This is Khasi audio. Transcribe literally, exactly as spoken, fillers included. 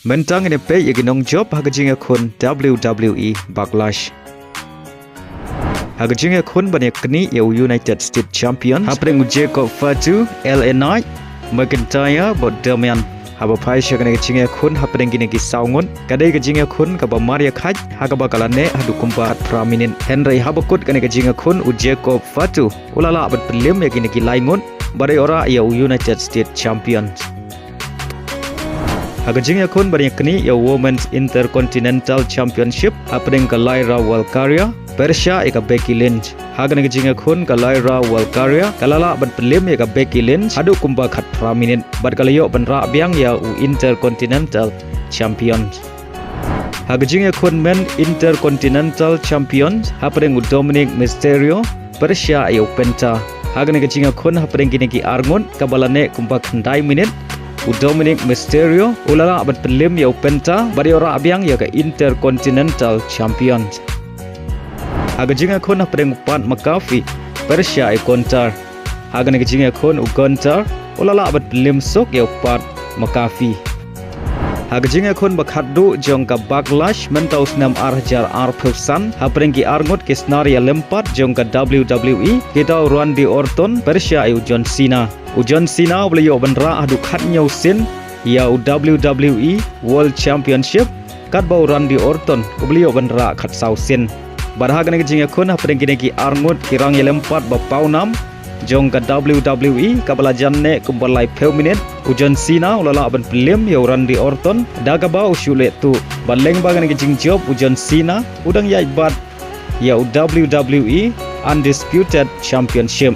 Mynta ngin ïa peit ïa ki nongjop ha ka jingïakhun W W E Backlash. Ha ka jingïakhun ban ïa knieh ïa u United States Champion hapdeng u Jacob Fatu, L A Knight, McIntyre bad Damian. Haba phai sha kane ka jingïakhun hapdeng kine ki saw ngut, ka dei ka jingïakhun kaba mar ïa khaid ha kaba ka la neh haduh kumba khatphra minit. Hynrei haba kut kane ka jingïakhun u Jacob Fatu u la lah ban pynliem ïa kine ki lai ngut bad ïa u rah ïa u United States Champion. Ha ka jingïakhun ban ïa knieh ïa u Women's Intercontinental Championship hapdeng ka Lyra Valkyria pyrshah ïa ka Becky Lynch. Ha kane ka jingïakhun ka Lyra Valkyria ka la lah ban pynliem ïa ka Becky Lynch haduh kumba khatphra minit bad ka la ïoh ban rah biang ïa u Intercontinental Champion. Ha ka jingïakhun Men Intercontinental Champion hapdeng u Dominic Mysterio pyrshah ïa u Penta. Ha kane ka jingïakhun hapdeng kine ki ar ngut kaba la neh kumba khyndai minit, u Dominic Mysterio u la lah ban pynliem ïa u Penta bad ïa u rah biang ïa ka Intercontinental Champion. Ha ka jingïakhun hapdeng u Pat McAfee pyrshah ïa u Gunther. Ha kane ka jingïakhun u Gunther u la lah ban pynliem suk ïa u Pat McAfee. Ha ka jingïakhun ba khatduh jong ka Backlash mynta u snem ar hajar arphew san hapdeng ki ar ngut ki snar ïalem pat jong ka W W E, kita u Randy Orton pyrshah ïa u John Cena. U John Cena u la ïoh ban rah haduh khathynñiew sien ïa u W W E World Championship, katba u Randy Orton u la ïoh ban rah khatsaw sien. Bad ha kane ka jingïakhun hapdeng kine ki ar ngut ki rang ïalem pat ba pawnam jong ka W W E kaba la jan neh kumba laiphew minit, u John Cena u la lah ban pynliem ïa u Randy Orton da kaba u shu leh tuh. Bad lyngba kane ka jingjop u John Cena u dang ïaid bat ïa u W W E Undisputed Championship.